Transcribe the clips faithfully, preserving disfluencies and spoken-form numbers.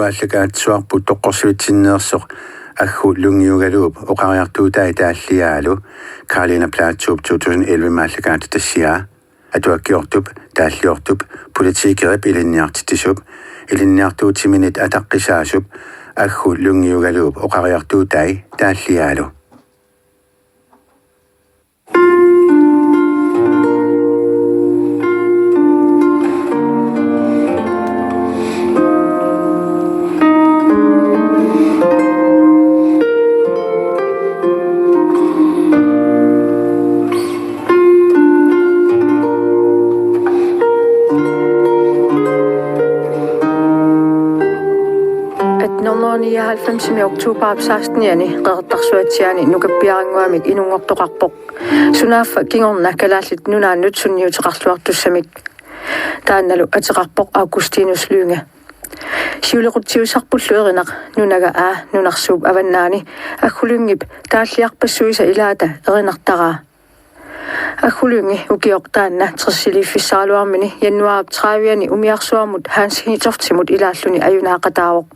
Aallakaatsuarput toqqorsivitsinneersoq Aggu Lyngeugaluup oqariartuutai taalliaalu, Karolina Plaatsuup to tusind elleve-mi aallakaatitassiaa. Atuakkiortup, taalliortup, politikerip ilinniartitsisup, ilinniartuutiminit ataqqisaasup Aggu Lyngeugaluup oqariartuutai taalliaalu. Atten hundrede nioghalvfems-imi oktoberip sekstenianni Qeqertarsuatsiaani nukappiarannguamik inunngortoqarpoq. Sunaaffa kingorna Kalaallit Nunaannut sunniuteqarluartussamik. Taannalu ateqarpoq Augustinus Lynge. Siulequtsiussarpullu erinaq Nunaga A nunarsuup avannaani Aggu Lyngep taalliarpassuisa ilaata erinartaraa. Aggu Lynge ukioq taanna tressiliiffissaraluarmini januaarip tredivianni umiarsuarmut Hans Hedtoftimut ilaalluni ajunaaqataavoq.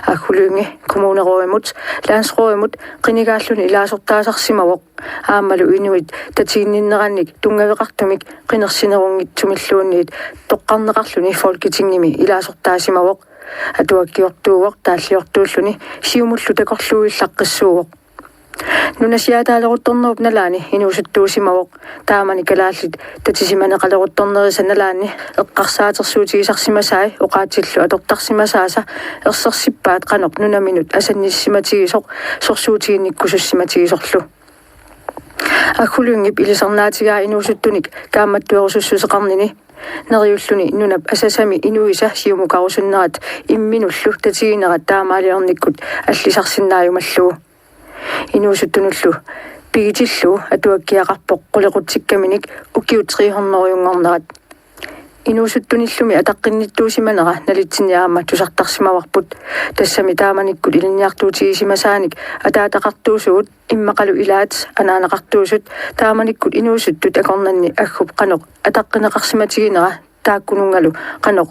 Aggu Lynge kommunerådimut, landsrådimut qinigaalluni ilaasortaasarsimavoq. Aammalu inuit tatiginninnerannik tunngaveqartumik qinersinerunngitsumilluunniit toqqarneqarluni Folketingimi ilaasortaasimavoq. Atuakkiortuuvoq taalliortuulluni Siumullu takorluuillaqqissuuvoq. Nunasiaataaleruttornerup nalaani inuusuttuusimavoq. Taamani kalaallit tatisimaneqaleruttornerisa nalaanni eqqarsaatersuutigisarsimasai oqaatsillu atortarsimasaasa ersersippaat qanoq nunaminut asannissimatigisoq sorsuutiginnikkusussimatigisorlu. Aggu Lyngep ilisarnaatigaa inuusuttunik kaammattuerusussuseqarnini neriulluni nunap asasami inuisa siumukarusunnerat imminullu tatiginera taamaaliornikkut allisarsinnaajumallugu. Inuusuttunullu pigitillugu atuakkiaqarpoq qulequtsikkaminik ukiut tre hundredenngornerat. Inuusuttunillumi ataqqinnittuusimanera nalitsinni aamma tusartarsimavarput. Tassami taamanikkut ilinniartuutigisimasaanik ataataqartuusugut immaqalu ilaat anaanaqartuusut taamanikkut inuusuttut akornanni Aggup qanoq ataqqineqarsimatiginera taakkununngalu qanoq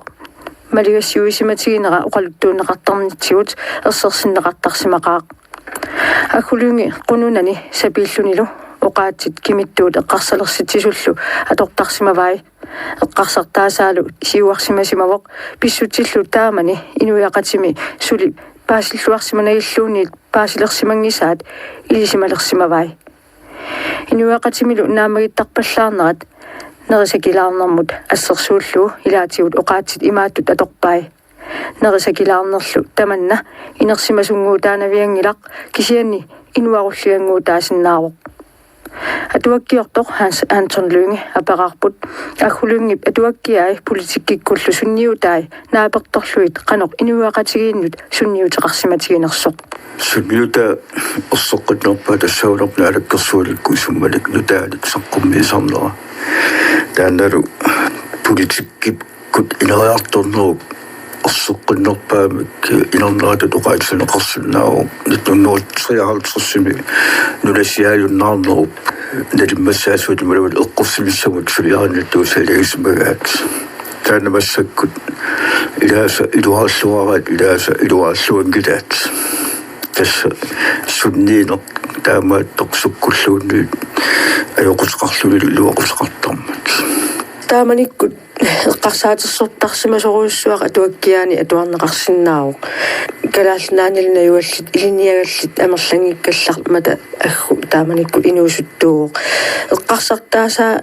maligassiuisimatiginera oqaluttuunneqartarnitsigut ersersinneqartarsimaqaaq. Aggu Lynge qununani sapiillunilu oqaatsit kimittuut eqqarsalersitsisullu atortarsimavai. Eqqarsartaasaalu siuarsimasimavoq pissutsillu taamani inuiaqatimi suli paasilluarsimanagilluunniit paasilersimanngisaat ilisimalersimavai. Inuiaqatimilu naammagittarpallaarnerat nerisakilaarnermut assersuullugu ilaatigut oqaatsit imaattut atorpai. Nerisakilaarnerlu tamanna inersimasunnguutaanavianngilaq kisianni inuarulliannguutaasinnaavoq. Atuakkiortoq Hans Anton Lynge aperaarput Aggu Lyngep atuakkiai politikkikkullu sunniutai naapertorlugit qanoq inuiaqatigiinnut sunniuteqarsimatiginersoq. Sunniutaa erseqqinnerpaaq tassaavoq naalakkersuinikkut isummanik nutaanik saqqummiisarnera. Taannalu politikkikkut ineriartornerup erseqqinnerpaamik inerneratut oqaatsineqarsinnaavoq. Nitten hundrede treoghalvtredsimi nunasiaajunnaarnerup nalimmassaasuutimaluunniit eqqussivissamut suliarinnittuusaaliisimagaat. Taanna massakkut ilaasa iluarluaraat, ilaasa iluarluanngilaat. Tassa sunniineq taamaattoq sukkulluunniit ajoquteqarlunilu iluaquteqartarmat. Taamanikkut eqqarsaatersortarsimasorujussuaq atuakkiaani atuarneqarsinnaavoq. Kalaallit Nunaannilu najugallit ilinniagallit amerlanngikkallarmata Aggu taamanikkut inuusuttuuvoq. Eqqarsartaasaa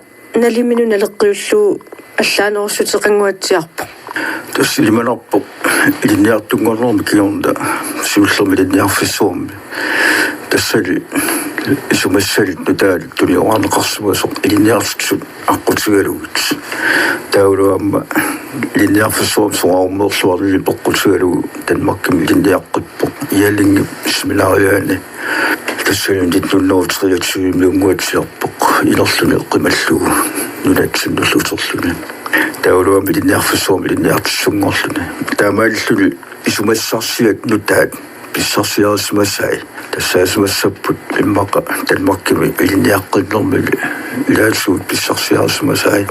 naliminut naleqqiullugu allaanerussuteqannguatsiarpoq. Tassa ilimanarpoq ilinniartunngornermi kingorna siullermi ilinniarfissuarmi. Tassali isumassalit nutaalit tuniorarneqarsimasoq ilinniartitsisut aqqutigalugit. Taavalu aamma ilinniarfissuarmi soraarummeerluarnini peqqutigalugu Danmarkimi ilinniaqqippoq. Jellingip seminariaani. Tassani nitten hundrede treogtyve-miunnguatsiarpoq inerluni eqqimallugu nunatsinnullu uterluni. Taavalu aamma ilinniarfissuarmi ilinniartissunngorluni. Taamaalilluni isumassarsiat nutaat pissarsiarisimasai tassaasimassapput immaqa Danmarkimi ilinniaqqinnermini ilaatigut pissarsiarisimasai.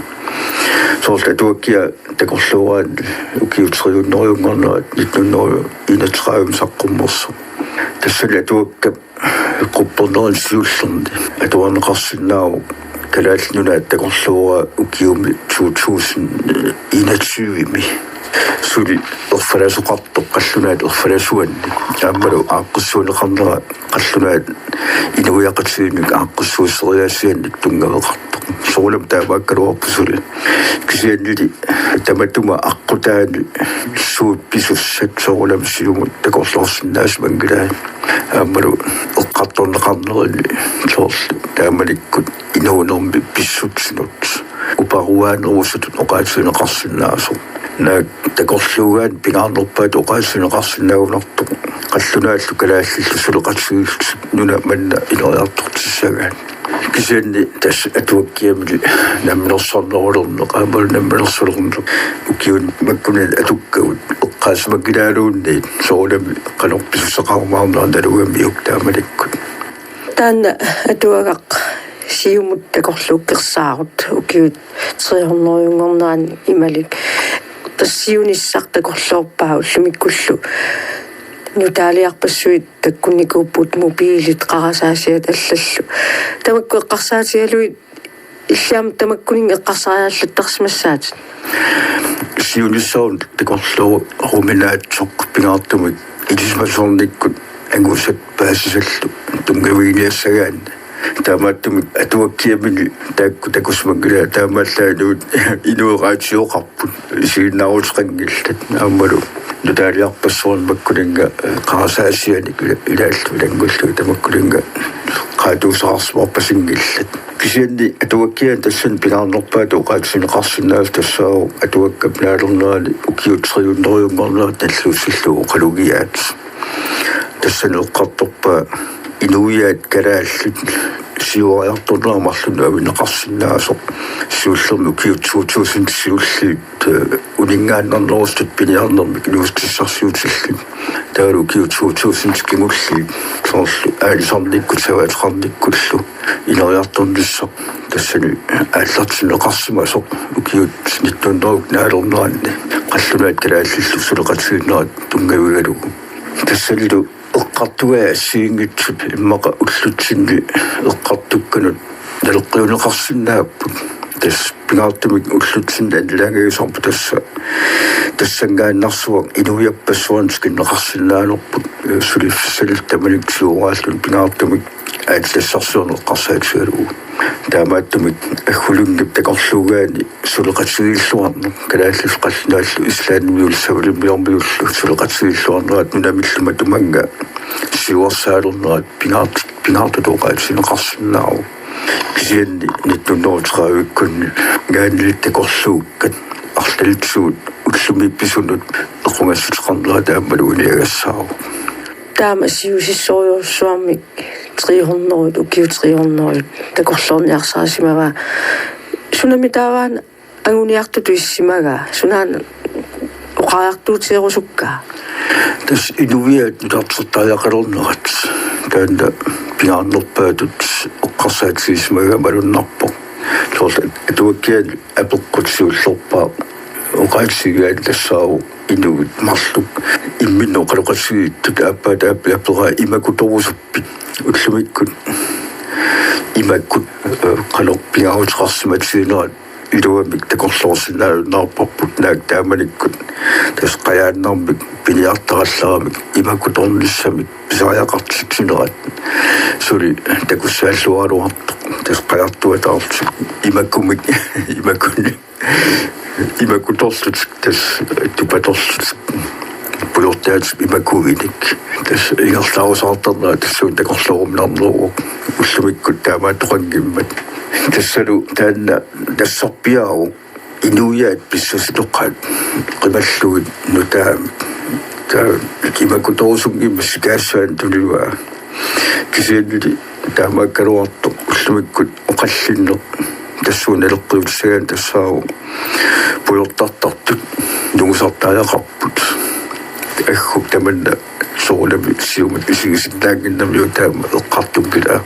Soorlu atuakkiaq takorluugaanni ukiut tre hundrede-nngornerat nitten hundrede enogtredive saqqummersoq. Tassani atuakkap quppernerani siullerni atuarneqarsinnaavoq Kalaallit Nunaat takorluugaa ukiumi to tusind enogtyve-mi. Suli erfalasoqartoq qallunaat erfalasuanni. Aammalu aaqqissuunneqarnera qallunaat inuiaqatigiinnik aaqqissuusseriaasiannik tunngaveqartoq. Soorunami taamaakkaluarpoq suli. Kisiannili tamatuma aqqutaani suut pisussat soorunami siumut takorloorsinnaasimanngilai. Aammalu eqqartorneqarnerini soorlu taamanikkut inuunermi pissutsinut uparuaanerusutut oqaatigineqarsinnaasoq. Naak takorluugaanni pingaarnerpaatut oqaatigineqarsinnaagunartoq qallunaallu kalaallillu suleqatigiillutik nuna manna ineriartortissagaat. Kisianni tassa atuakkiamili namminersornerulerneq aammalu namminersulerneq ukiuni makkunani atukkagut eqqaasimanngilaaluunniit soorunami qanoq pisussaqarumaarnera nalugamiuk taamanikkut. Taanna atuagaq siumut takorluukkersaarut ukiut tre hundrede-nngornerani imalik. Tassa siunissaq takorloorpaa ullumikkullu nutaaliarpassuit takkunnikuupput mobiilit qarasaasiat allallu. Tamakku eqqarsaatigalugit illit aamma tamakkuninnga eqqarsariallattarsimassaatit. Siunissaq takorlooruminaatsoq pingaartumik ilisimatusarnikkut angusat paasisallu tunngaviginiassagaanni. Taamaattumik atuakkiamini taakku takusimanngilai taamaallaat inuit inuit raatioqarput isiginnaaruteqanngillat aammalu nutaaliarpassuarnik makkuninnga qarasaasianik ila-, ilaallu ilanngullugit tamakkuninnga qaatuusaqarsimaarpasinngillat. Kisianni atuakkiaani tassani pingaarnerpaatut oqaatigineqarsinnaasoq tassaavoq atuakkap naalernerani ukiut tre hundrede-nngornerat nalliussillugu oqalugiaat. Tassani eqqartorpaa inuiaat kalaallit siuariartornerat marlunnik avinneqarsinnaasoq. Siullermik ukiut to tusind siulliit, eh, uninngaannarnerusutut piniarnermik inuussutissarsiutillit. Taavalu ukiut to tusind kingulliit soorlu aalisarnikkut savaateqarnikkullu ineriartornissaq tassani aallartinneqarsimasoq ukiut nitten hundrede naalerneranni qallunaat kalaallillu suleqatigiinnerat tunngavigalugu. Tassanilu eqqartugai assigiinngitsut immaqa ullutsinni eqqartukkanut naleqqiunneqarsinnaapput. Tassa pingaartumik ullutsinni annilaangagisarput tassa tassanngaannarsuaq inuiappassuarnut tikinneqarsinnaanerput, eh, suliffissallu tamanit siuaraalluni pingaartumik aatsiassarsiorneq eqqarsaatigalugu. Taamaattumik Aggulunnguup takorluugaani suleqatigiilluarneq, kalaallisut qallunaallu islandimiullu savalimmiormiullu suleqatigiilluarnerat nunamillu matumannga siuarsaalernerat pingaart-, pingaartutut oqaatigineqarsinnaavoq. Kisianni nitten hundrede tredive-kkunni ngaanniit takorluukkat arlalitsigut ullumi pisunut equngassuteqarnerat aammalu uniagassaavoq. Taama siusissorujussuarmik tre hundrede, ukiut tre hundrede takorloorniarsarisimavaa. Sunami taava anguniartutut issimagaa, sunaana oqariartuuteerusukkaa? Tassa inuiaat nutartertariaqalernerat taanna pingaarnerpaatut eqqarsaatigisimagaanni malunnarpoq. Soorlu atuakkiani apeqqut siullerpaaq oqaatigigaanni tassaavoq inuit marluk imminnut oqaloqatigiittut aappaat aappi aperaa imakutorusuppit. Ullumikkut imakkut, eh, qanoq pingaaruteqarsimatiginerat iluamik takorloorsinnaalunnaarparput naak taamanikkut tassa qajaannarmik piniartarallaramik imakutornissamik pisariaqartitsinerat suli takussaalluaraluartoq tassa qajartuataarlutik imakumik imakunni imakutorlutik tassa tupatorlutik pujortaatip imakuinik tassa ingerlaarusaartarnerat tassuuna takorlooruminarneruvoq ullumikkut taamaattoqanngimmat. Tassalu taanna nassarpiaavoq inuiaat pissusitoqaat qimallugit nutaamik. Taava imakutorusunngimmat sikaassaanut tunivaa. Kisiannili taamaakkaluartoq ullumikkut oqallinneq tassuuna naleqqiutissagaanni tassaavoq pujortartartut nungusartariaqarput. Agguk tamanna Soorunami siumut isigisinnaannginnamiuk taama eqqartukkila.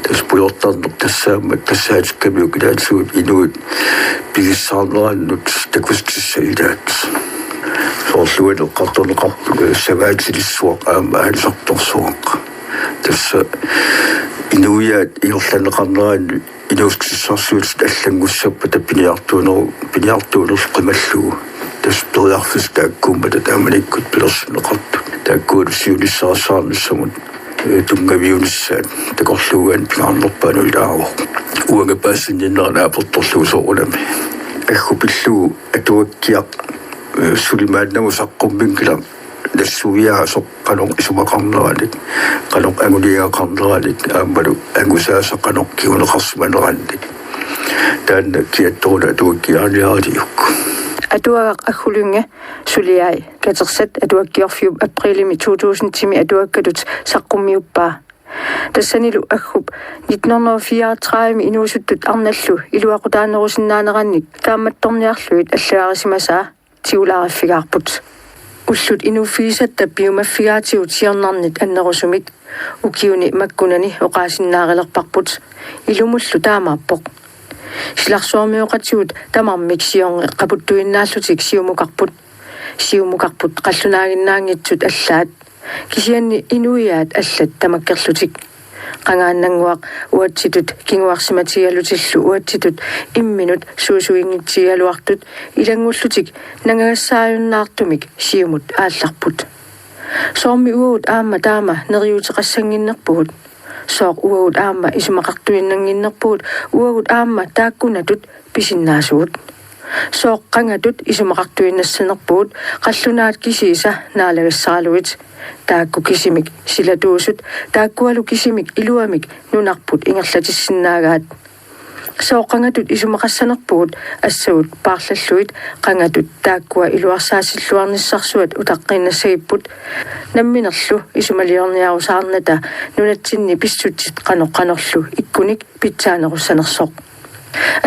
Tassa pujortarneq tassaammat tassaatikkamiuk ilaatigut inuit pigissaarnerannut takussutissat ilaat. Soorlu uani eqqartorneqarpoq, eh, savaatilissuaq aamma aalisartorsuaq. Tassa inuiaat ingerlanneqarneranni inuussutissarsiutit allanngussappata piniartuuneru-, piniartuunerlu qimallugu. Tassa periarfissat taakkuummata taamanikkut pilersinneqartut. Taakkualu siunissarissaarnissamut, eh, tunngaviunissaat takorluugaanni pingaarnerpaanut ilaavoq. Uanga paasisinninnera naapertorlugu soorunami. Aggu pillugu atuakkiaq, eh, suli maannakkut saqqummiunngilaq nassuiaasoq qanoq isumaqarneranik, qanoq anguniagaqarneranik, aammalu angusaasa qanoq kinguneqarsimanerannik. Taanna kiattoruna atuakkiaaniaraliuk. Atuagaq Aggu Lynge suliai katersat Atuakkiorfiup apriilimi to tusindimi atuakkatut saqqummiuppaa. Tassanilu Aggup nitten hundrede fireogtredive inuusuttut arnallu iluaqutaanerusinnaanerannik kaammattorniarlugit allagarisimasaa tigulaariffigaarput. Ullut inuuffigisatta piumaffigaatigut siornarnit annerusumik ukiuni makkunani oqaasinnaareerparput. Ilumullu taamaappoq. Silarsuarmioqatigut tamarmik sioqqaputtuinnaallutik siumukarput. Siumukarput qallunaaginnaanngitsut allaat. Kisianni inuiaat allat tamakkerlutik. Qangaannannguaq uatsitut kinguarsimatigalutillu uatsitut imminut suusuinngitsigaluartut ilanngullutik nangagassaajunnaartumik siumut aallarput. Soormi uagut aamma taama neriuuteqassannginnerpugut? Sooq uagut aamma isumaqartuinnannginnerpugut, uagut aamma taakkunatut pisinnaasugut? Sooq qangatut isumaqartuinnassanerpugut, qallunaat kisiisa naalagassaralugit? Taakku kisimik silatuusut, taakkualu kisimik iluamik nunarput ingerlatissinnaagaat. Sooq qangatut isumaqassanerpugut, assavut paarlallugit, qangatut taakkua iluarsaassilluarnissarsuat utaqqiinnassagipput, namminerlu isumaliorniarusaarnata nunatsinni pissutsit qanoq qanorlu ikkunik pitsaanerussanersoq?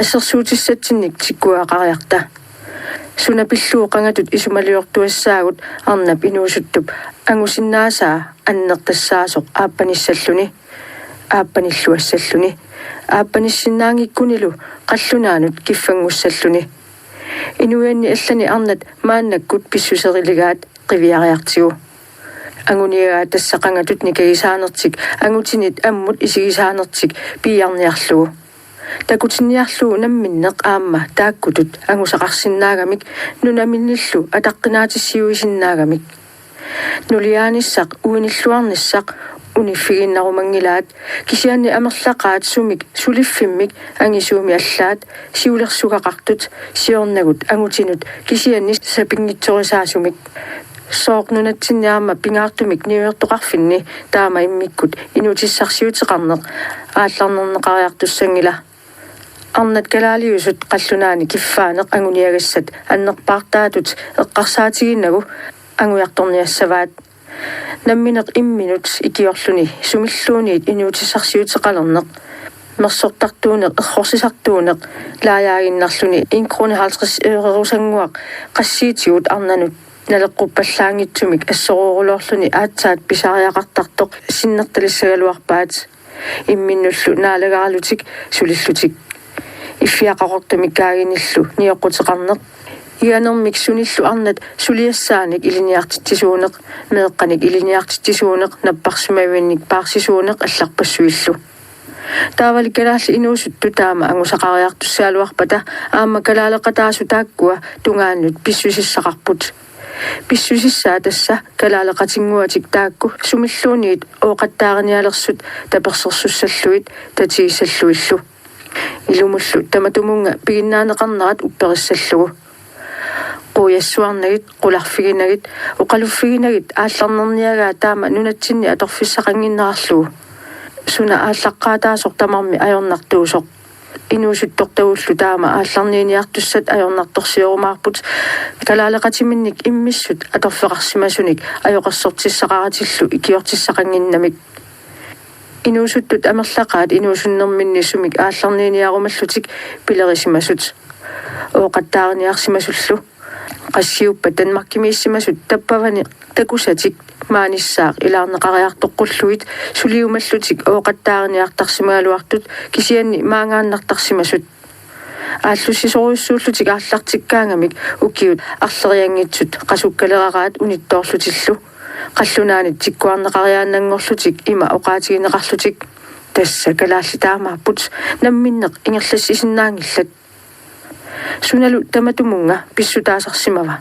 Assersuutissatsinnik tikkugaqariarta. Suna pillugu qangatut isumaliortuassaagut arnap inuusuttup angusinnaasaa annertassaasoq aappanissalluni, aappanilluassalluni, aappanissinnaanngikkunilu qallunaanut kiffanngussalluni? Inuianni allani arnat maannakkut pissuseriligaat qiviariartigu. Anguniagaa tassa qangatut nikagisaanertik, angutinit ammut isigisaanertik piiarniarlugu. Takutinniarlugu namminneq aamma taakkutut angusaqarsinnaagamik, nunaminnillu ataqqinaatissiuisinnaagamik. Nuliaanissaq uinilluarnissaq uniffigiinnarumanngilaat, kisianni amerlaqaat sumik suliffimmik angisuumik allaat siulersugaqartut, siornagut angutinut kisianni sapinngitsorisaasumik. Sooq nunatsinni aamma pingaartumik niuertoqarfinni taama immikkut inuutissarsiuteqarneq aallarnerneqariartussanngila? Arnat kalaaliusut qallunaani kiffaaneq anguniagassat annerpaartaatut eqqarsaatiginnagu angujartorniassavaat. Nammineq imminut ikiorluni sumilluunniit inuutissarsiuteqalerneq, mersortartuuneq, errorsisartuuneq, laajaaginnarluni en krone halvtreds ørerusannguaq qassiitigut arnanut naleqquppallaanngitsumik assorujorujorluni aatsaat pisariaqartartoq sinnertalissagaluarpaat. Imminnullu naalagaralutik sulillutik. Iffiaqaqortumik kaaginillu nioqquteqarneq. Iganermik sunillu arnat suliassaanik ilinniartitsisuuneq, meeqqanik ilinniartitsisuuneq, napparsimavinnik paarsisuuneq allarpassuillu. Taavali kalaallit inuusuttut taama angusaqariartussagaluarpata aamma kalaaleqataasut taakkua tungaannut pissusissaqarput. Pissusissaa tassa kalaaleqatinnguatik taakku sumilluunniit ooqattaarinialersut tapersersussallugit tatigissallugillu. Ilumullu tamatumunnga piginnaaneqarnerat upperissallugu. Quiassuarnagit, qularfiginagit, oqaluffiginagit aallarnerniagaa taama nunatsinni atorfissaqannginnerarlugu. Suna aallaqqaataasoq tamarmi ajornartuusoq. Inuusuttortagullu taama aallarniiniartussat ajornartorsiorumaarput, kalaaleqatiminnik immissut atorfeqarsimasunik ajoqersortissaqaratillu ikiortissaqannginnamik. Inuusuttut amerlaqaat inuusunnerminni sumik aallarniiniarumallutik pilerisimasut. Ooqattaariniarsimasullu. Qassiuppat Danmarkimiissimasut tappavani takusatik maanissaaq ilaarneqariartoqqullugit suliumallutik ooqattaariniartarsimagaluartut kisianni maangaannartarsimasut. Aallussisorujussuullutik aallartikkaangamik ukiut arlerianngitsut qasukkaleraraat unittoorlutillu. Qallunaanit tikkuarneqariaannanngorlutik ima oqaatigineqarlutik: Tassa kalaallit taamaapput, namminneq ingerlassisinnaanngillat. Sunalu tamatumunnga pissutaasarsimava?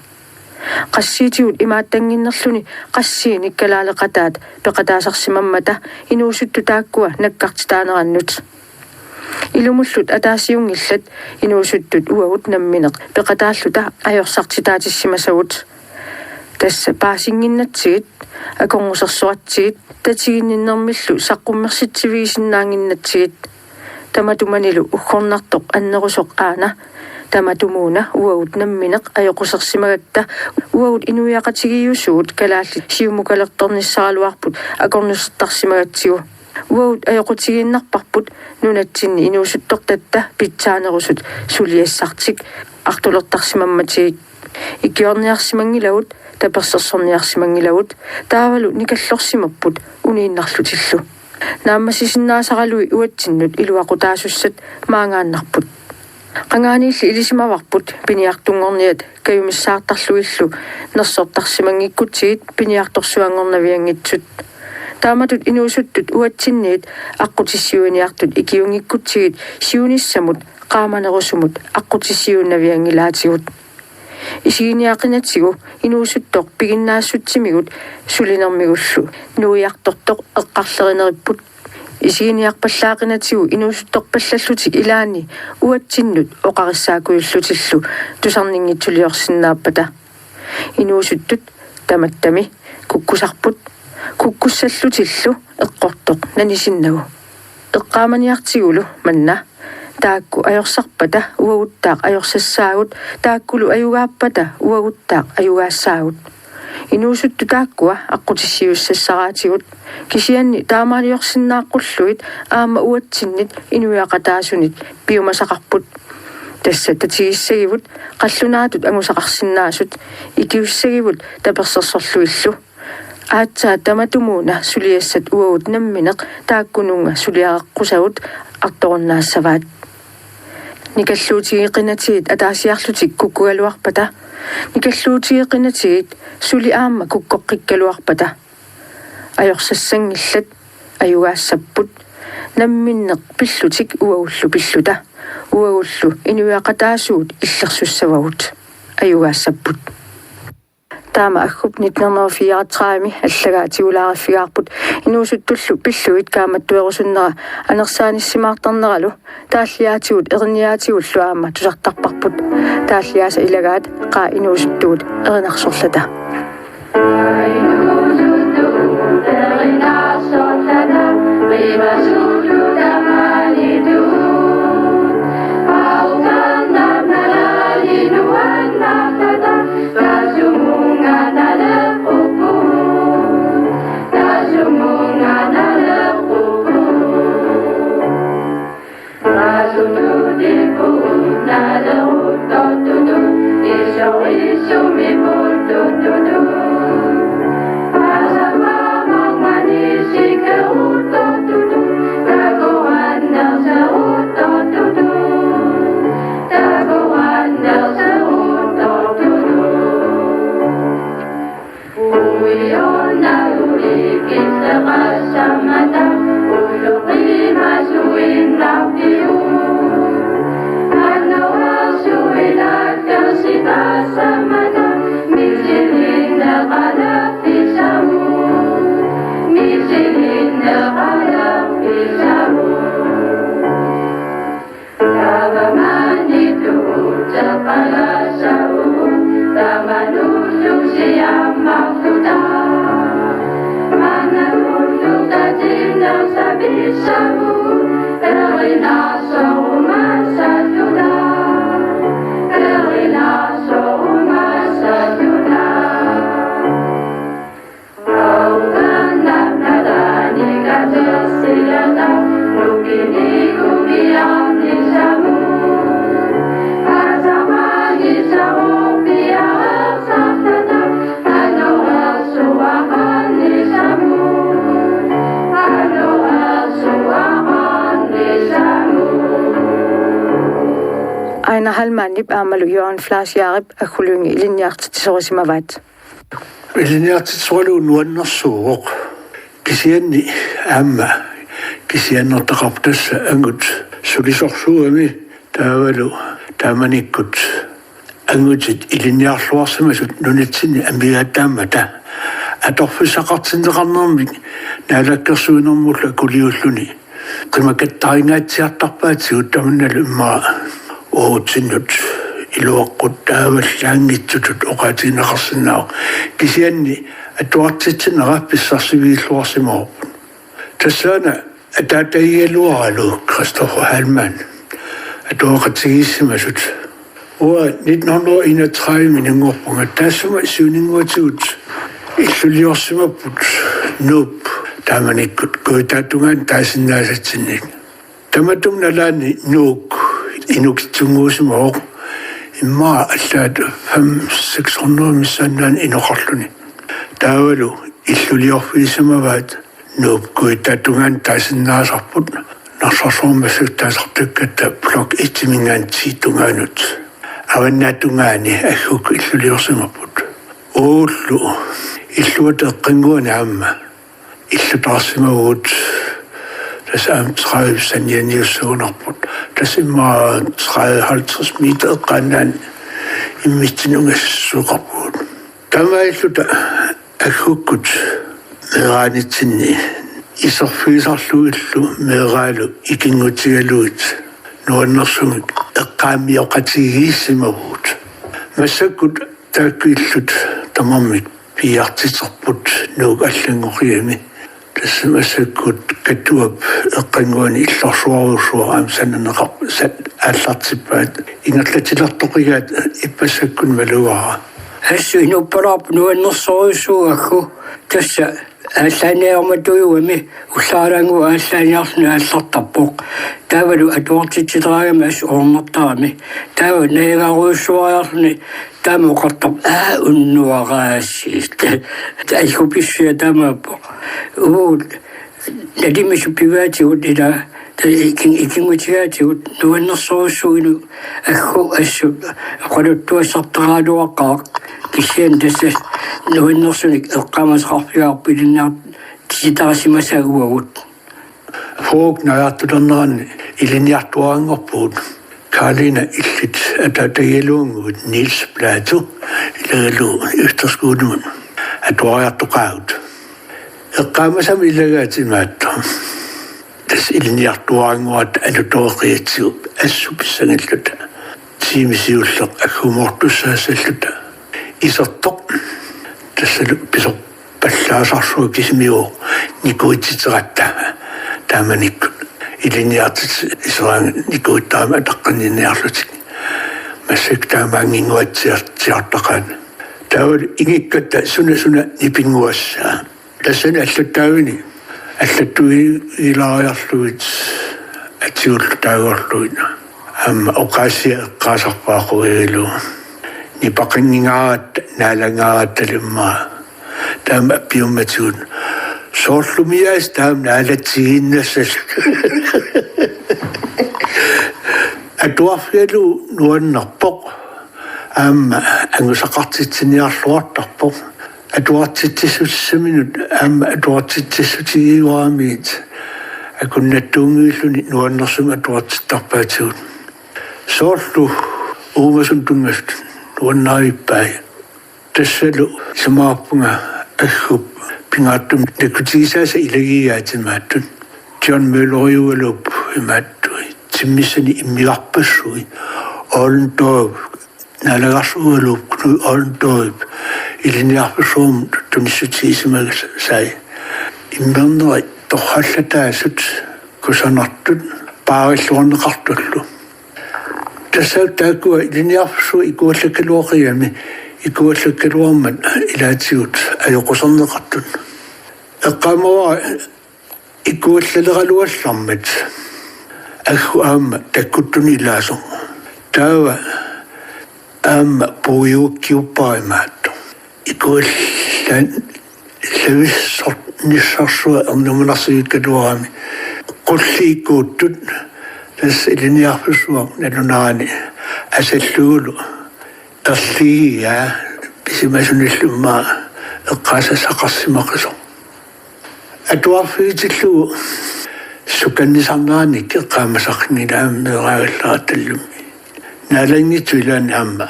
Qassiitigut imaattannginnerluni qassiinik kalaaleqataat peqataasarsimammata inuusuttut taakkua nakkartitaanerannut. Ilumullu ataasiunngillat inuusuttut uagut namminneq peqataalluta ajorsartitaatissimasagut. Tassa paasinnginnatsigit, akornusersoratsigit, tatiginninnermillu saqqummersitsivigisinnaannginnatsigit. Tamatumanilu uggornartoq annerusoq aana: Tamatumuuna uagut namminneq ajoqusersimagatta, uagut inuiaqatigiiusugut kalaallit siumukalertornissaraluarput akornusertarsimagatsigu. Uagut ajoqutigiinnarparput nunatsinni inuusuttortatta pitsaanerusut suliassartik artulertarsimammatigik. Ikiorniarsimanngilagut, tapersersorniarsimanngilagut, taavalu nikallorsimapput uniinnarlutillu. Naammassisinnaasaralui uatsinnut iluaqutaasussat maangaannarput. Qangaaniilli ilisimavarput piniartunngorniat kajumissaartarlugillu nersortarsimanngikkutsigit piniartorsuanngornavianngitsut. Taamatut inuusuttut uatsinniit aqqutissiuiniartut ikiunngikkutsigit siunissamut qaamanerusumut aqqutissiuinnavianngilaatigut. Isiginiaqinatigu inuusuttoq piginnaassutsimigut sulinermigullu nuiartortoq eqqarlerineripput. Isiginiarpallaaqinatigu inuusuttorpallallutik ilaanni uatsinnut oqarissaakkujullutillu tusarninngitsuliorsinnaappata. Inuusuttut tamattami kukkusarput, kukkussallutillu eqqortoq nanisinnagu. Eqqaamaniartigulu manna: Taakku ajorsarpata uaguttaaq ajorsassaagut, taakkulu ajugaappata uaguttaaq ajugaassaagut. Inuusuttut taakkua aqqutissiuissassaraatigut, kisianni taamaaliorsinnaaqqullugit aamma uatsinnit inuiaqataasunit piumasaqarput. Tassa tatigissagivut qallunaatut angusaqarsinnaasut, ikiussagivut tapersersorlugillu. Aatsaat tamatumuuna suliassat uagut namminneq taakkununnga suliareqqusagut artorunnaassavaat. Nikalluutigeqinatigut ataasiarlutik kukkugaluarpata, nikalluutigeqinatigut suli aamma kukkoqqikkaluarpata, ajorsassanngillat, ajugaassapput. Namminneq pillutik uagullu pilluta, uagullu inuiaqataasugut illersussavagut, ajugaassapput. Taama Aggup nitten hundrede og fireogtredive allagaa tigulaariffigaarput inuusuttullu pillugit kaammattuerusunnera anersaanissimaartarneralu taalliaatigut erinniaatigullu aamma tusartarparput. Taalliaasa ilagaat qaa inuusuttugut erinarsorlata. Ejnar Heilmannip aammalu Jørgen Fleischerip Aggu Lynge ilinniartitsisorisimavaat. Ilinniartitsisoralugu nuannersuuvoq. Kisianni aamma kisiannertaqarpoq tassa angut sulisorsuugami taavalu taamanikkut angutit ilinniarluarsimasut nunatsinni amigaataammata atorfissaqartinneqarnermik naalakkersuinermullu akuliulluni qimakattaringaatsiartarpaatigut tamannalu immaqa uagutsinnut iluaqutaavallaanngitsutut oqaatigineqarsinnaavoq. Kisianni atuartitsinera pissarsivigilluarsimavarput. Tassaana ataatagigaluaralu Christopher Heilmann atuaqatigiissimasut. Uanga nitten hundrede og enogtredive-minngorpunga taassuma siuninngortigut illuliorsimapput Nuup taamanikkut kujataatungaanut taasinnaasatsinnik. Tamatuma nalaani Nuuk inukitsunnguusimavoq immaqa allaat fem seks hundrede missaannaani inoqarluni. Taavalu illuliorfigisimavaat Nuup kujataatungaanut taasinnaasarput Narsarsuarmi massakkut taasartakkatta Blok et-iminngaanniit tungaanut. Avannaatungaani Aggukkut illuliorsimapput. Uagullu illuata eqqannguani aamma illutaarsimavugut. Tassa aamma tredive sanianiussagunarput. Tassa immaqa tredive halvtreds meter eqqaannaani immitsinnut ungasissuseqarpugut. Taamaalilluta Aggukkut meeraanitsinni iserfigisarlugillu meeraalu ikinngutigalugit nuannersumik eqqaamioqatigiissimavugut. Massakkut taakku illut tamarmik piiartiterput Nuuk allanngoqigami. Tassa massakkut Katuap eqqannguani illorsuarujussuaq aamma sananeqar-, sa-, aallartippaat. Ingerlatilertoqigaat ippassakkunni malugaara. Assut inuppalaarpoq nuannersorujussuuvoq Aggu, tassa aallaaniarmatuugami ullaaraanguaq aallaaniarluni aallartarpoq. Taavalu atuartitsiteraangami assut ornertarami. Taava najangarujussuariarluni taama oqartarpoq: Aa, unnuaraasiit. Taava Aggu pissusia taamaappoq. Uagut nalimisut pivaatigut ila, ta-, ikin-, ikinngutigaatigut nuannersorujussuuvoq Aggu assut oqaluttuassartaraluaqaaq, kisianni tassa nuannersunik eqqaamasaqarfigaarput ilinniartittarisimasaa uagut. Fyrre najaartulerneranni ilinniartuaranngorpugut. Karlina illit ataatagigaluannguit Niels Platou ilagalugu efterskolemut atuariartoqaagut. Eqqaamasama ilagaat imaattoq: Tassa ilinniartuarannguaratta alutoreqigatsigu assut pissangalluta. Tiimi siulleq Aggumoortussaassalluta. Isertoq tassalu pisorpallaasarsuaq kisimiuvoq nikuitsiteratta taamanikkut. Ilinniartitsiseraangat nikuittarami ataqqinniarlutik. Massakkut taamaannginnguatsiar-, tsiartaqaat. Taavalu ingikkatta suna suna nipinnguassaa. Tassani allattaavini allattuigilaariarlugit atigullu taagorlugit. Aamma oqaasia eqqaasarpaa quigalu. Nipaqanngingaaratta naalangaaratta limmaa. Taama appiummatigut: Soorlumiaas taama naalatsigiinnassallugu. Atuarfigalugu nuannerpoq. Aamma angusaqartitsiniarluartarpoq. Atuartitsissutissaminut aamma atuartitsissutigiuaramiit akunnattuunngivilluni nuannersumik atuartittarpaatigut. Soorlu uumasut tunngasut nuannarivippai. Tassalu isumaqarpunga Aggup pingaartumik nakutigisaasa ilagigaat imaattut. John Mølleriugaluupput imaattui timmissani immigarpassui. Ollendorf, naalagarsuugaluupput Knud Ollendorf ilinniarfissuarmut tunissutigisimagassai. Immerneri torrallataasut kusanartut paarilluarneqartullu. Tassa taakkua ilinniarfissuit ikuallakkaluaqigami, ikuallakkaluarmat ilaatigut ajoquserneqartut. Eqqaamavara ikuallaleraluallarmat Aggu aamma takkuttuni ilaasoq. Taava aamma puiukkiuppara imaattoq. Ikuallan-, lavissornissarsuaq ernumanarsivikkaluarami. Qulliikkuuttut tassa ilinniarfissuaq nalunarani asallugulu erligigaa pisimasunillu immaqa eqqaasassaqarsimaqisoq. Atuarfigitillugu sukannisarneranik eqqaamasaqanngilaammi meeraagallaratallummi. Naalanngitsoq ilaanni aamma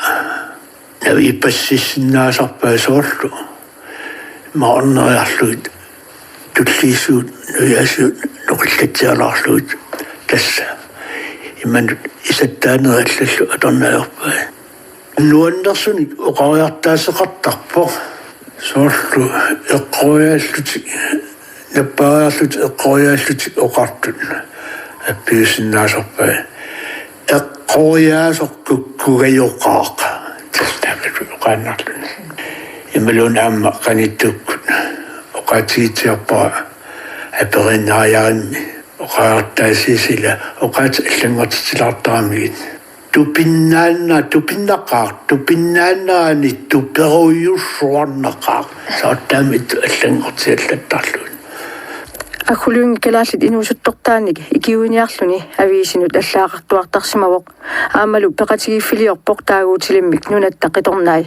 naviipassissinnaasarpai soorlu maorneriarlugit tulliisuut nujaasiut noqillatsialaarlugit tassa imanut isattaanerit allallu atorneq ajorpai. Nuannersunik oqariartaaseqartarpoq soorlu eqqoriaallutik nappaariarlutik eqqoriaallutik oqartut appiusinnaasarpai. Eqqoriaasoq kukkugajoqaaq. Tassa taama oqaannarluni. Imaluunniit aamma qanittukkut oqaatigitsiarpara aperiinnariarimmi oqariartaasiisa ila oqaatsit allanngortitilaartaramigit. Tupinnaanna tupinnaqaaq, tupinnaannaani tuperujussuarnaqaaq. Soorlu taama ittoq allanngortiallattarlugu. Aggu Lynge kalaallit inuusuttortaannik ikiuiniarluni aviisinut allaaqartuartarsimavoq. Aammalu peqatigiiffiliorpoq taaguutilimmik Nunatta Qitornai.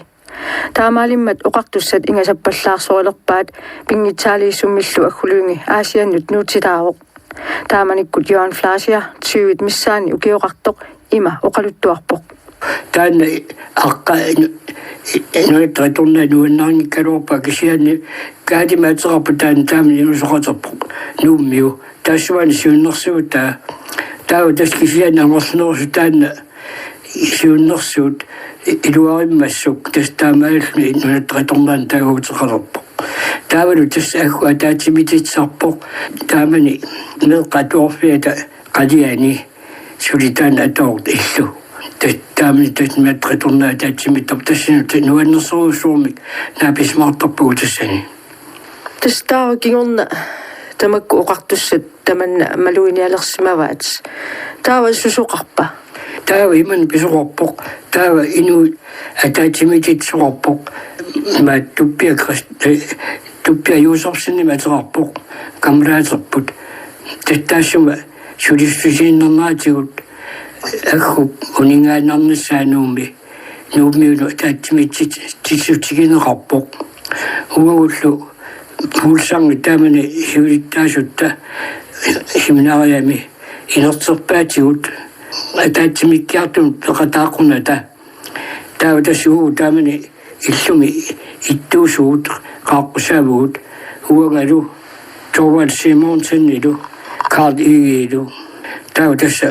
Taamaalimmat oqartussat ingasappallaarsorelerpaat, pinngitsaaliissummillu Aggu Lynge Aasiannut nuutsitaavoq. Taamanikkut Johan Fleischer tyvit missaanni ukioqartoq ima oqaluttuarpoq. Taanna aqqa Nunatta Qitornai nuannarinngikkaluarpaa, kisianni Kaadimi ateqarpoq taanna, taamani inuusoqaterpoq Nuummiu. Taassuma siunnersuutaa. Taava tassa kisianni amerlanerusut taanna siunnersuut iluarimmassuk tassa taamaalilluni Nunatta Qitornaani taaguuteqalerpoq. Taavalu tassa Aggu ataatsimiititsisarpoq taamani meeqqat atuarfiata qaliani suli taanna atooq illu. Tassa taamani tassa Nunatta Qitornai ataatsimiittarpoq, tassanut nuannersorujussuarmik naapisimaartarpagut tassani. Tassa taava kingorna tamakku oqartussat tamanna maluginialersimavaat. Taava susoqarpa? Taava imannak pisoqarpoq. Taava inuit ataatsimiititsisoqarpoq. Maat Tupia Krist-, eh, Tupia Josefsenimik ateqarpoq. Kammalaaterput. Tassa taassuma sulissusiinnarneratigut Aggup uninngaannarnissaa Nuummi, Nuummiunut ataatsimiititsi-, -titsissutigineqarpoq. Uagullu Fuglsang taamani siulittaasutta seminariami inerterpaatigut ataatsimiikkiartunut peqataaqqunata. Taava tassa uagut taamani illumi ittuusugut qaaqqusaavugut, uangalu Thorvald Simonsenilu Karl Egedelu. Taava tassa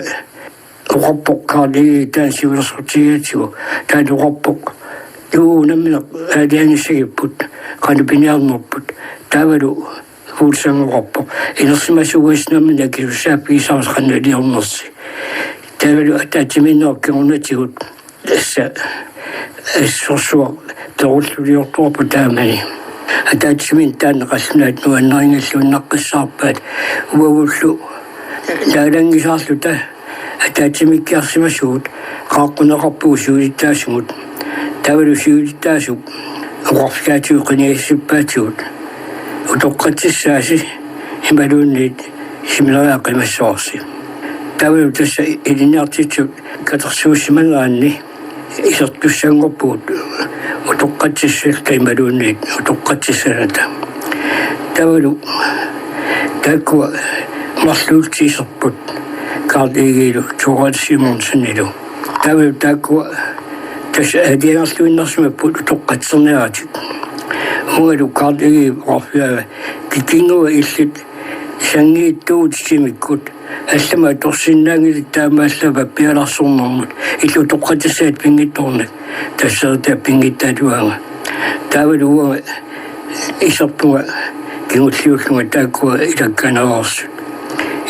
oqarpoq Karl Egede taanna siulersortigigatsigu, taanna oqarpoq: Uu, nammineq aalajangissagipput, qanoq piniarnerput. Taavalu Fuglsang oqarpoq: Inersimasut uagut nammineq akisussaaffigisarsi qanoq iliornersi. Taavalu ataatsimiinnerup kingornatigut tassa assorsuaq perulluliortuarpoq taamani. Ataatsimiinneq taanna qallunaatut nuannarinngilluinnaqqissaarpaat. Uagullu naalanngisaarluta ataatsimiikkiarsimasugut qaaqquneqarpugut siulittaasumut. Taavalu siulittaasup oqarfigaatigut qinigassippaatigut: Utoqqatsissaasi imaluunniit seminariat qimassavarsi. Taavalu tassa ilinniartitsisut katersuussimaneranni isertussanngorpugut utoqqatsissalluta imaluunniit utoqqatsissalluta. Taavalu taakkua marluullutik iserput, Karl Egedelu Thorvald Simonsenilu. Taavalu taakkua tassa aalajangerluinnarsimapput utoqqatserniaratik. Uangalu Karl Egedep oqarfigaa: Kikkunnguit illit sanngiittuutit timikkut allamut atorsinnaanngilatit taamaallaat pappialarsornermut, illit utoqqatsissaatit pinngitsoornak, tasseeritaat pinngitsaat uanga. Taavalu uanga iserpunga kingulliullunga taakkua ilakkaneersut.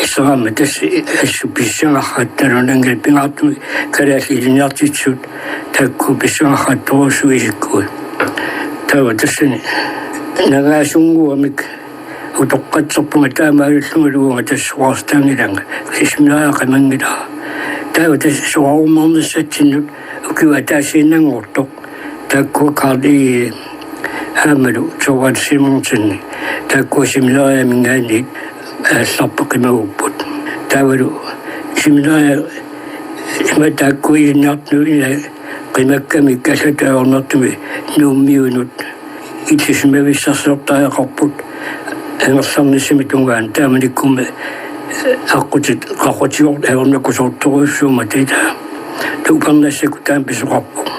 Iseraangama tassa assut pissangarput, nalunanngilaq, pingaartumik kalaallit ilinniartitsisut taakku pissangartorujussuit isikkuit. Taava tassani nangaasunngormik utoqqatserpunga taamaalillungalu uanga tassa soraartaanngilanga, seminariat qimanngilara. Taava tassa soraarummernissatsinnut ukiup ataasiinnanngortoq taakkua Karl Egede aammalu Thorvald Simonsen, taakkua seminariaminngaanniit aallarpit qimagupput. Taavalu seminariat Taakku ilinniartut qimakkamik allatut ajornartumik Nuummiunut itisimavissarsiortariaqarput angerlarnissamik tungaanut, taamanikkummi aqqutit qaqutigoq ajornakusoortorujussuummata. Taava upernassakka taama pisoqarpoq.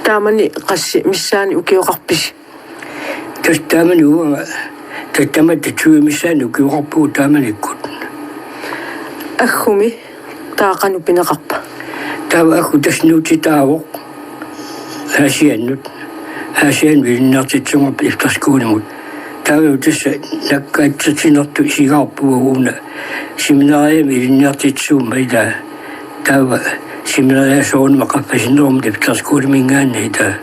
Taamani qassit missaanni ukioqarpisi? Tassa taamani uanga, tassa tamatta tyve missaanni ukioqarpugut taamanikkut. Aggumi taava qanoq pineqarpa? Taava aggu tassa nuutitaavoq Aasiannut. Aasiannut ilinniartitsisuunnarpoq efterskolimut. Taava tassa nakkaatsitsinertut isigaarpugut una seminariami ilinniartitsisuummat ilaa. Taava seminariat soorunami qaffasinnerummat efterskoliminngaanniit taava.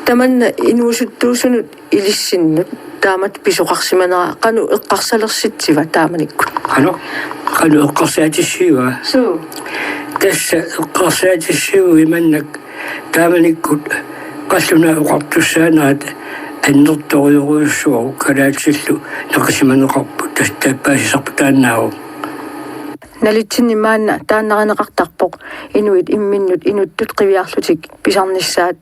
Tamanna inuusuttuusunut ilissinnut taamatut pisoqarsimanera qanoq eqqarsalersitsiva taamanikkut? Qanoq? Qanoq eqqarsaatissiiva? Suu. Tassa eqqarsaatissiivoq imannak taamanikkut qallunaat oqartussaanerat annertoorujussuuvoq kalaallitillu naqisimaneqarput, tassa taava paasisarput taannaavoq. Nalitsinni maanna taannarineqartarpoq inuit imminnut inuttut qiviarlutik pisarnissaat.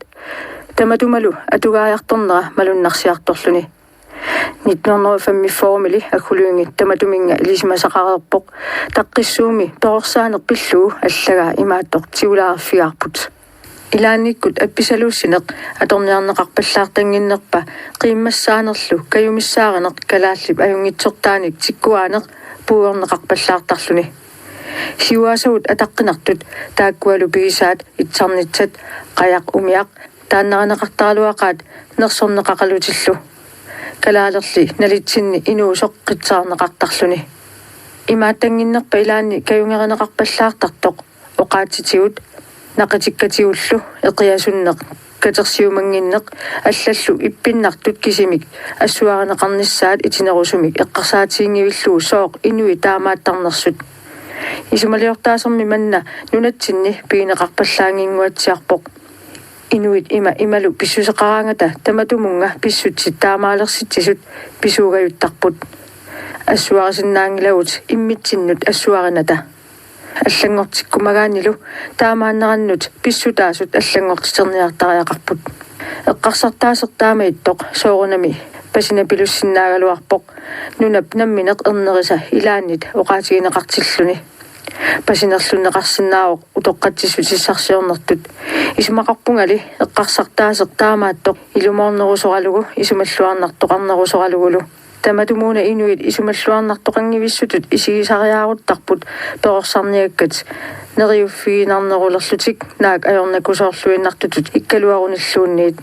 Tamatumalu atugaajartornera malunnarsiartorluni. Nitten hundrede og femogfyrre-mili Aqqalunngi tamatuminnga ilisimasaqareerpoq, taqqissuummi perorsaaneq pillugu allagaa imaattoq tigulaarfigaarput. Ilaannikkut appisaluussineq atorniarneqarpallaartannginnerpa qiimmassaanerlu kajumissaarineq kalaallip ajunngitsortaanik tikkuaaneq puigorneqarpallaartarluni. Siuaasagut ataqqinartut taakkualu pigisaat itsarnitsat, qajaq umiaq, taannarineqartaraluaqaat nersorneqaqalutillu. Kalaalerli nalitsinni inuusoq qitsaarneqartarluni. Imaattannginnerpa ilaanni kajungerineqarpallaartartoq oqaatsitigut, naqitikkatigullu eqiasunneq, katersiumannginneq allallu ippinnartut kisimik assuarineqarnissaat itinerusumik eqqarsaatiginngivillugu sooq inuit taamaattarnersut. Isumaliortaasermi manna nunatsinni pigineqarpallaannginnguatsiarpoq. Inuit ima imalu pissuseqaraangata tamatumunnga pissutsit taamaalersitsisut pisuugajuttarput. Assuarisinnaanngilagut immitsinnut assuarinata. Allanngortikkumagaannilu taamaannerannut pissutaasut allanngortiterniartariaqarput. Eqqarsartaaseq taama ittoq soorunami pasinapilussinnaagaluarpoq, nunap nammineq ernerisa ilaannit oqaatigineqartilluni. Pasinerlunneqarsinnaavoq utoqqatsissutissarsiornertut. Isumaqarpungali eqqarsartaaseq taamaattoq ilumoornerusoralugu isumalluarnartoqarnerusoralugulu. Tamatumuuna inuit isumalluarnartoqanngivissutut isigisariaaruttarput perorsarniakkat neriuffiginarnerulerlutik naak ajornakusoorluinnartutut ikkaluarunilluunniit.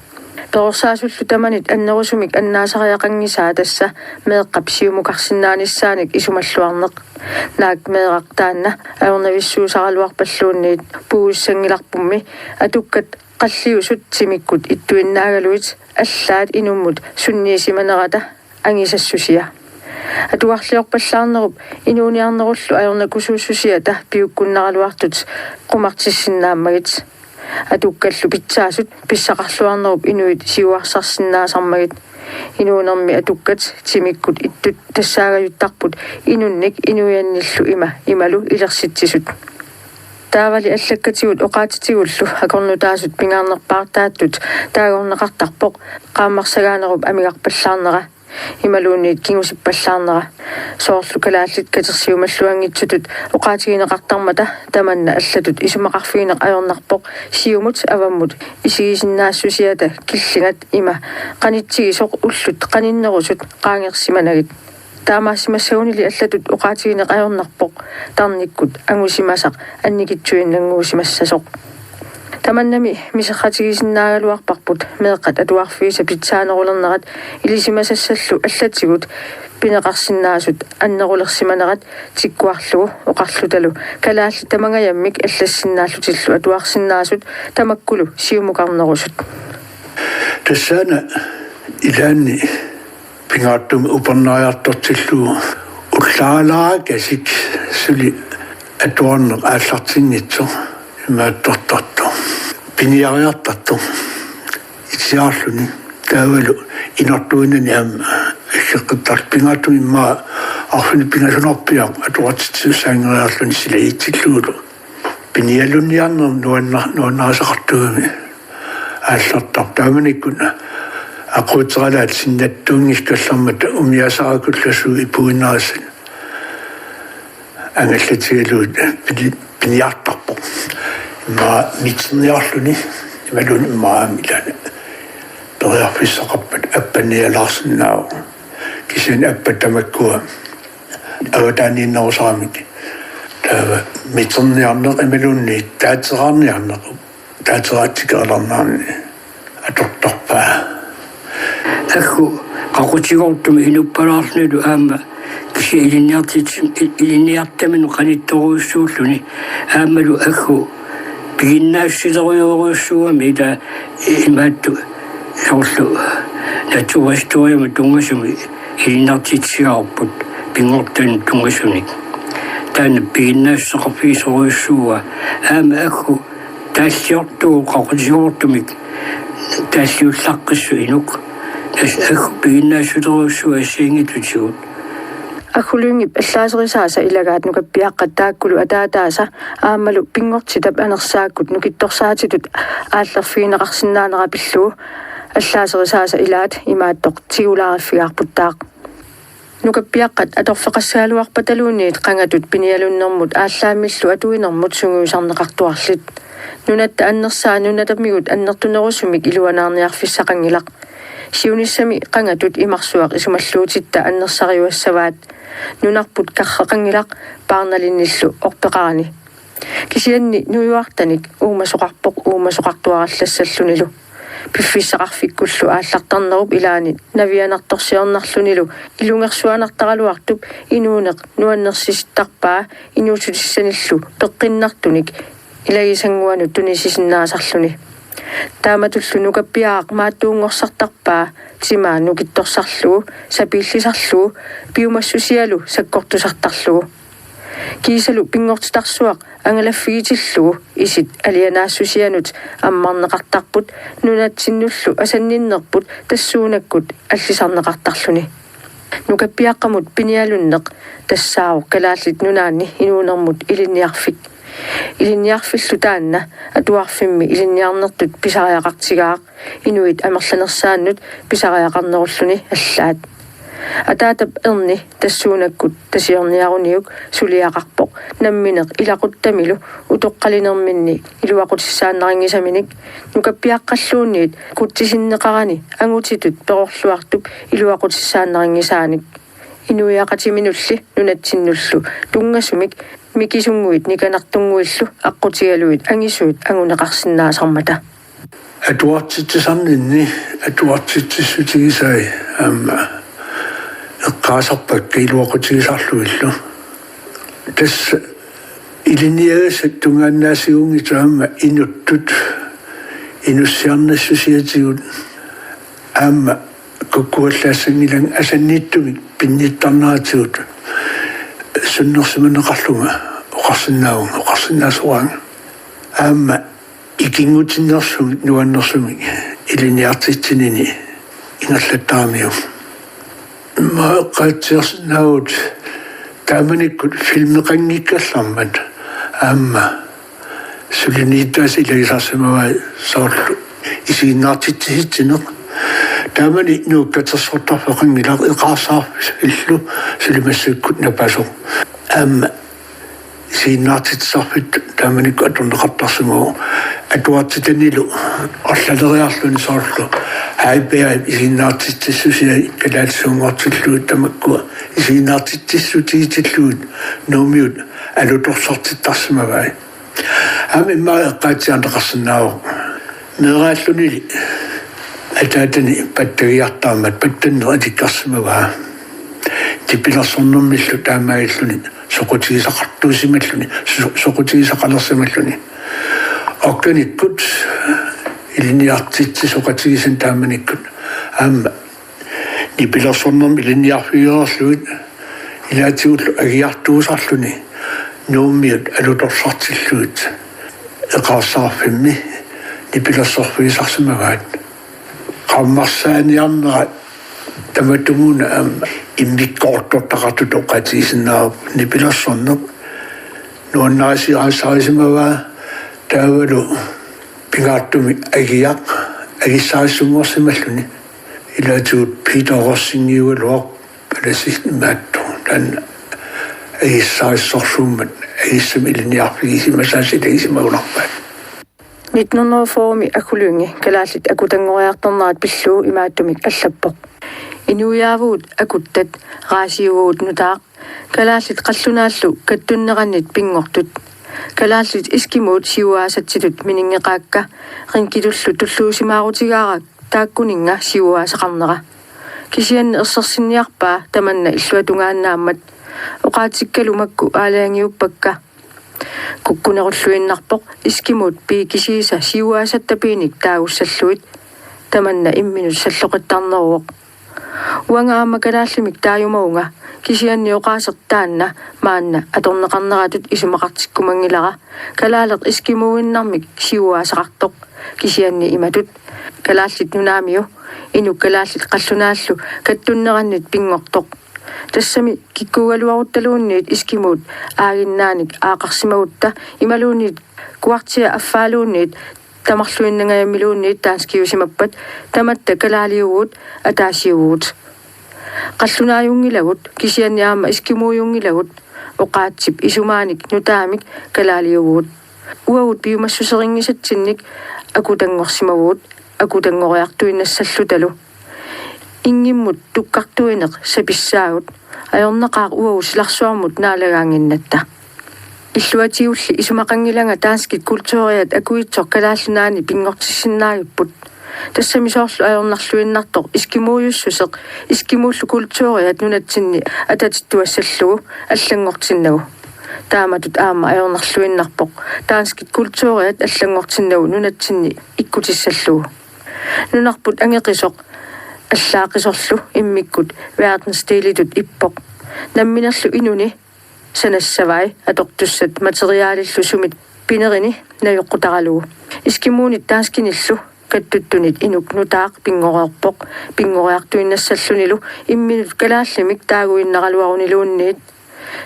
Perorsaasullu tamanit annerusumik annaasariaqanngisaa tassa meeqqap siumukarsinnaanissaanik isumalluarneq. Naak meeraq taanna ajornavissuusaraluarpalluunniit puigussanngilarpummi atukkat qalliusut timikkut ittuinnaagaluit allaat inummut sunniisimanerata angisassusia. Atugarliorpallaarnerup inuuniarnerullu ajornakusuussusiata piukkunnaraluartut qumartissinnaammagit. Atukkallu pitsaasut pissaqarluarnerup inuit siuarsarsinnaasarmagit. Inuunermi atukkat timikkut ittut tassaagajuttarput inunnik inuiannillu ima imalu ilersitsisut. Taavali allakkatigut oqaatsitigullu akornutaasut pingaarnerpaartaattut taagorneqartarpoq qaammarsagaanerup amigarpallaarnera imaluunniit kingusippallaarnera. Soorlu kalaallit katersiumalluanngitsutut oqaatigineqartarmata tamanna allatut isumaqarfigineq ajornarpoq siumut avammut isigisinnaassusiata killingat ima qanitsigisoq ullut qaninnerusut qaangersimanagit. Taamaassimassagunili allatut oqaatigineq ajornarpoq tarnikkut angusimasaq annikitsuinnannguusimassasoq. Tamannami miserratigisinnaagaluarparput meeqqat atuarfiisa pitsaanerulernerat ilisimasassallu allatigut pineqarsinnaasut annerulersimanerat tikkuarlugu oqarlutalu kalaallit tamangajammik allassinnaallutillu atuarsinnaasut tamakkulu siumukarnerusut. Tassaana ilaanni pingaartumik upernariartortillugu ullaalaakasik suli atuarneq aallartinngitsoq imaattortartoq. Piniariartartoq itiaarluni taavalu inortuinnani aamma aggeqqittarluni pingaartumik immaqa arfineq-pingasunarpiaq atuartitsissaanngeriarluni silagiitsillugulu. Pinialunniarneq nuanna-, nuannarisaqartugami aallartarpoq. Taamanikkut aquuteralaat sinnattuunngikkallarmata umiasarakkullassuit ipuinnarissat angallatigalugit pini-, piniartarpoq. Immaqa miterniarluni, imaluunniit immaqa aamma ilaanni periarfissaqarpat appannialaarsinnaavoq. Kisianni appat tamakkua avataaniinnerusaramik. Taava miterniarneq imaluunniit taatseraarniarneq, taatseraatsikeralarnerani atortarpaa. Aggu qaqutigoortumik inuppalaarlunilu aamma kisianni ilinniartitsi-, i-, ilinniartaminut qanittorujussuulluni aammalu aggu piginnaassuserujorujussuugami ila imaattoq soorlu naturhistoriamut tunngasumik ilinniartitsigaarput pinngortitanut tunngasunik. Taanna piginnaassuseqarfigisorujussuuaa aamma aggu taalliortuuvoq qaqutigoortumik taalliullaqqissut inuk. Tassa aggu piginnaassuserujussuuvoq assigiinngitsutigut. Aggu Lyngep allaaserisaasa ilagaat nukappiaqqat taakkulu ataataasa aammalu pinngortitap anersaakkut nukittorsaatitut aallerfigineqarsinnaanera pillugu allaaserisaasa ilaat imaattoq tigulaariffigaarputtaaq. Nukappiaqqat atorfeqassagaluarpataluunniit qangatut pinialunnermut aallaammillu atuinermut sungiusarneqartuarlit. Nunatta annersaa nunatamigut annertunerusumik iluanaarniarfissaqanngilaq. Siunissami qangatut imarsuaq isumalluutitta annersariuassavaat. Nunarput karreqanngilaq paarnalinnillu orpeqarani. Kisianni nujuartanik uumasoqarpoq uumasoqartuarallassallunilu. Piffissaqarfikkullu aallartarnerup ilaani navianartorsiornarlunilu ilungersuanartaraluartup inuuneq nuannersisittarpaa inuussutissanillu peqqinnartunik ilagisannguanut tunisisinnaasarluni. Taamatullu nukappiaraq maattuunngorsartarpaa timaa nukittorsarlugu, sapiillisarlugu, piumassusialu sakkortusartarlugu. Kiisalu pinngortitarsuaq angalaffigitillugu isit alianaassusianut ammarneqartarput nunatsinnullu asanninnerput tassuunakkut allisarneqartarluni. Nukappiaqqamut pinialunneq tassaavoq Kalaallit Nunaanni inuunermut ilinniarfik. Ilinniarfillu taanna atuarfimmi ilinniarnertut pisariaqartigaaq inuit amerlanersaannut pisariaqarnerulluni allaat. Ataatap erni tassuunakkut tasiorniaruniuk suliaqarpoq nammineq ilaquttamilu utoqqalinerminni iluaqutissaannarinngisaminik nukappiaqqalluunniit kutsisinneqarani angutitut perorluartup iluaqutissaannarinngisaanik. Inuiaqatiminulli nunatsinnullu tunngasumik mikisunnguit nikanartunnguillu aqqutigalugit angisuut anguneqarsinnaasarmata. Atuartitsisarninni atuartitsissutigisai aamma eqqaasarpakka iluaqutigisarlugillu. Tassa ilinniagassat tungaannaasigunngitsut aamma inuttut inussiarnassusiatigut aamma kukkuallaassanngilanga asanniittumik pinnittarneratigut sunnersimaneqarlunga oqarsinnaavunga, oqarsinnaasoraanga. Aamma ikinngutinnersumik nuannersumik ilinniartitsinini ingerlattaramiuk. Immaqa eqqaatsiarsinnaavugut taamanikkut filmeqanngikkallarmat aamma suliniutaasa ilagisarsimavai soorlu isiginnaartitsisitsineq. Taamani Nuuk katersortarfeqanngilaq eqaarsaarfillu suli massakkut napasoq. Aamma isiginnaartitsisarfittut taamanikkut atorneqartarsimavoq atuartitanilu arlaleriarluni soorlu. Haipiaip isiginnaartitsissusia kalaallisuunngortillugit tamakkua isiginnaartitsissutigitillugu Nuummiut alutorsartittarsimavai. Aamma immaqa eqqaatsiarneqarsinnaavoq. Meeraallunili ataatani pattagiartarammat pattanneq atikkarsimavaa. Nipilersornermillu taamaalilluni soqutigisaqartuusimalluni, so-, soqutigisaqalersimalluni. Oqarnikkut ilinniartitsisoqatigisanik taamanikkut aamma nipilersornermi ilinniarfigereerlugit ilaatigullu agiartuusarluni Nuummiut alutorsartillugit eqaarsaarfimmi nipilersorfigisarsimavaat. Qarmarsaaniarnera tamatumuuna aamma immikkoortortaqartutut oqaatigisinnaavarput nipilersorneq nuannaarisi-, -saarisimavaa taavalu pingaartumik agiaq agissarissunngorsimalluni. Ilaatigut Peter Rosingip ugaluaq palasi imaattoq, taanna agissarissorsuummat agissamik ilinniarfigisimasaasa ilagisimagunarpaat. Nitten hundrede og fyrre-mi Aggu Lynge kalaallit akutanngoriartornerat pillugu imaattumik allappoq: Inuiaavugut akuttat, raasiuvugut nutaaq, kalaallit qallunaallu kattunnerannit pinngortut. Kalaallit eskimuut siuaasatsitut mininngeqaakka, Ringitullu tulluusimaarutigaara taakkuninnga siuaasaqarnera. Kisianni ersersinniarpaa tamanna illuatungaannaammat. Oqaatsikkalu makku aalajangiuppakka. Kukkunerulluinnarpoq eskimuut piit kisiisa siuaasattapiinik taagussallugit. Tamanna imminut salloqittarneruvoq. Uanga aamma kalaallimik taajumavunga, kisianni oqaaseq taanna maanna atorneqarneratut isumaqartikkumanngilara, kalaaleq eskimuuinnarmik siuaasaqartoq, kisianni imatut: Kalaallit Nunaamiu, inuk kalaallit qallunaallu kattunnerannit pinngortoq. Tassami kikkuugaluaruttaluunniit eskimuut aaginnaanik aaqarsimagutta imaluunniit kuartia affaaluunniit tamarluinnangajammiluunniit danskiusimappat, tamatta kalaaliuvugut, ataasiuvugut. Qallunaajunngilagut, kisianni aamma eskimuujunngilagut, oqaatsip isumaanik nutaamik kalaaliuvugut. Uagut piumassuserinngisatsinnik akutanngorsimavugut, akutanngoriartuinnassallutalu. Inngimmut tukkartuineq sapissaagut, ajornaqaaq uagut silarsuarmut naalagaannginnatta. Illuatigulli isumaqanngilanga danskit kulturiat akuitsoq Kalaallit Nunaanni pinngortissinnaagipput. Tassami soorlu ajornarluinnartoq eskimuujussuseq, eskimuullu kulturiat nunatsinni atatittuassallugu allanngortinnagu. Taamatut aamma ajornarluinnarpoq danskit kulturiat allanngortinnagu nunatsinni ikkutissallugu. Nunarput angeqisoq allaaqisorlu immikkut verdensdelitut ippoq. Namminerlu inuni sanassavai atortussat materialillu sumit pinerini najoqqutaralugu. Eskimuunit danskinillu kattuttunit inuk nutaaq pinngoreerpoq, pinngoriartuinnassallunilu imminut kalaallimik taaguinnaraluaruniluunniit.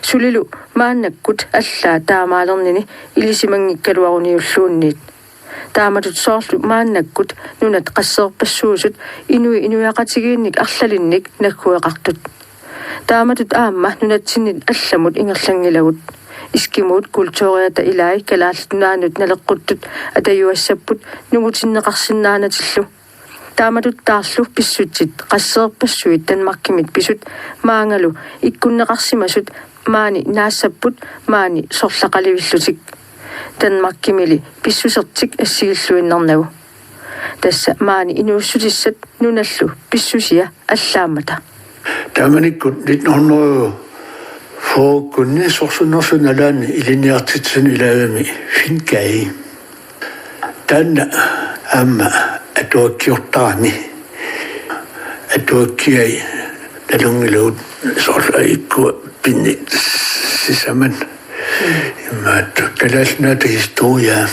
Sulilu maannakkut allaat taamaalernini ilisimanngikkaluaruniulluunniit. Taamatut soorlu maannakkut nunat qasseerpassuusut inuit inuiaqatigiinnik arlalinnik naggueqartut. Taamatut aamma nunatsinnit allamut ingerlanngilagut. Eskimuut kulturiata ilai Kalaallit Nunaannut naleqquttut atajuassapput nungutinneqarsinnaanatillu. Taamatuttaarlu pissutsit qasseerpassuit Danmarkimit pisut maangalu ikkunneqarsimasut maani naassapput, maani sorlaqalivillutik. Danmarkimili pissusertik assigilluinnarnagu. Tassa maani inuussutissat nunallu pissusia allaammata. Taamanikkut nitten hundrede fyrrekkunni sorsunnersuup nalaani ilinniartitsisunut ilaagami Finn Gade. Taanna aamma atuakkiortarami. Atuakkiai nalunngilagut soorlu ajukkua pinni sisamat. Imaattoq Kalaallit Nunaata historiaa.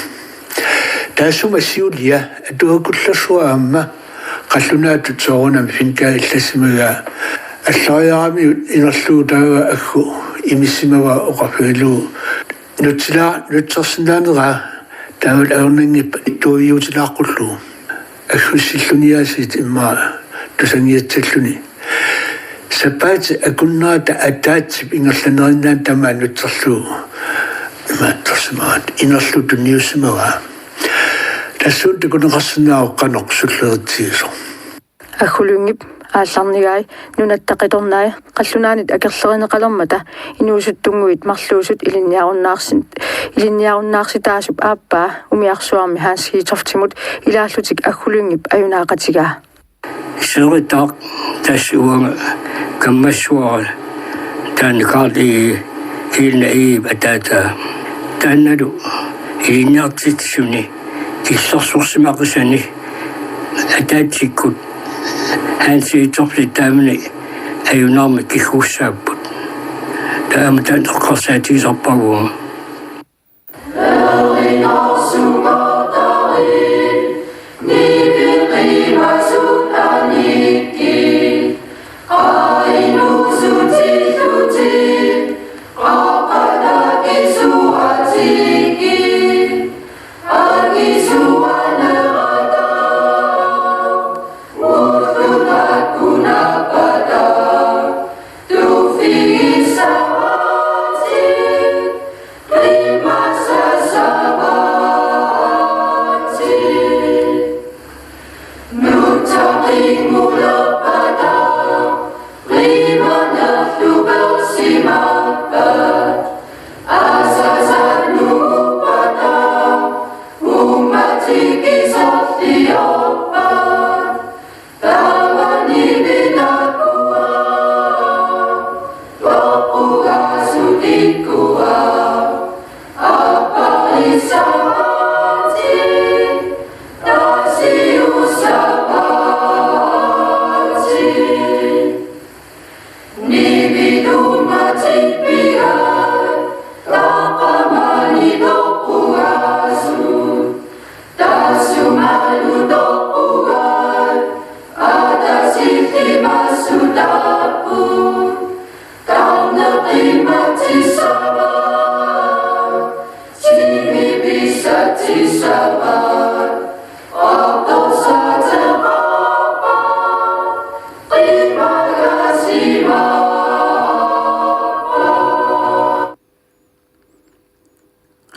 Taassuma siulia atuakkullersua aamma qallunaatut soorunami Finn Gade illassimagaa. Allariaramiut ingerlugu taava aggu imissimavaa oqarfigalugu: Nutsila-, nutsersinnaaneraa taavalu ajornanngippat ittuujuutilaaqqullugu. Aggusilluniaasiit immaqa tusanngiatsalluni. Sapaatip akunnerata ataatsip ingerlanerinnaani tamaat nutserlugu imaattorsimagaat, inerlugu tunniussimavaa. Tassuuna takuneqarsinnaavoq qanoq sulleritsigisoq. Aggu Lyngep aallarnigai nunatta qitornai qallunaanit akerlerineqalermata inuusuttunnguit marluusut ilinniarunnaarsin-, ilinniarunnaarsitaasup aappaa umiarsuarmi Hans Hedtoftimut ilaallutik Aggu Lyngep ajunaaqatigaa. Seeritaq tassa uanga kammassuara, taanna Karl Egede, Kiilna Egedep ataataa. Taannalu ilinniartitsisuni killersorsimaqisani ataatsikkut Hans Hedtoftit taamani ajunaarmik kiggussaapput. Taama taanna eqqarsaatigisarpara uanga.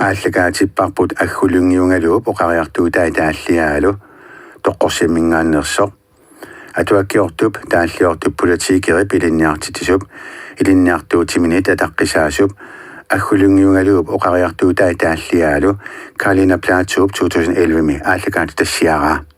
Aallakaatipparput Aggulunngiugaluup oqariartuutai taalliaalu toqqorsimminngaanneersoq. Atuakkiortup taalliortup politikerip ilinniartitsisup ilinniartuutiminit ataqqisaasup Aggulunngiugaluup oqariartuutai taalliaalu Karlene Plathoup to tusind elleve-mi aallakaatitassiaraa.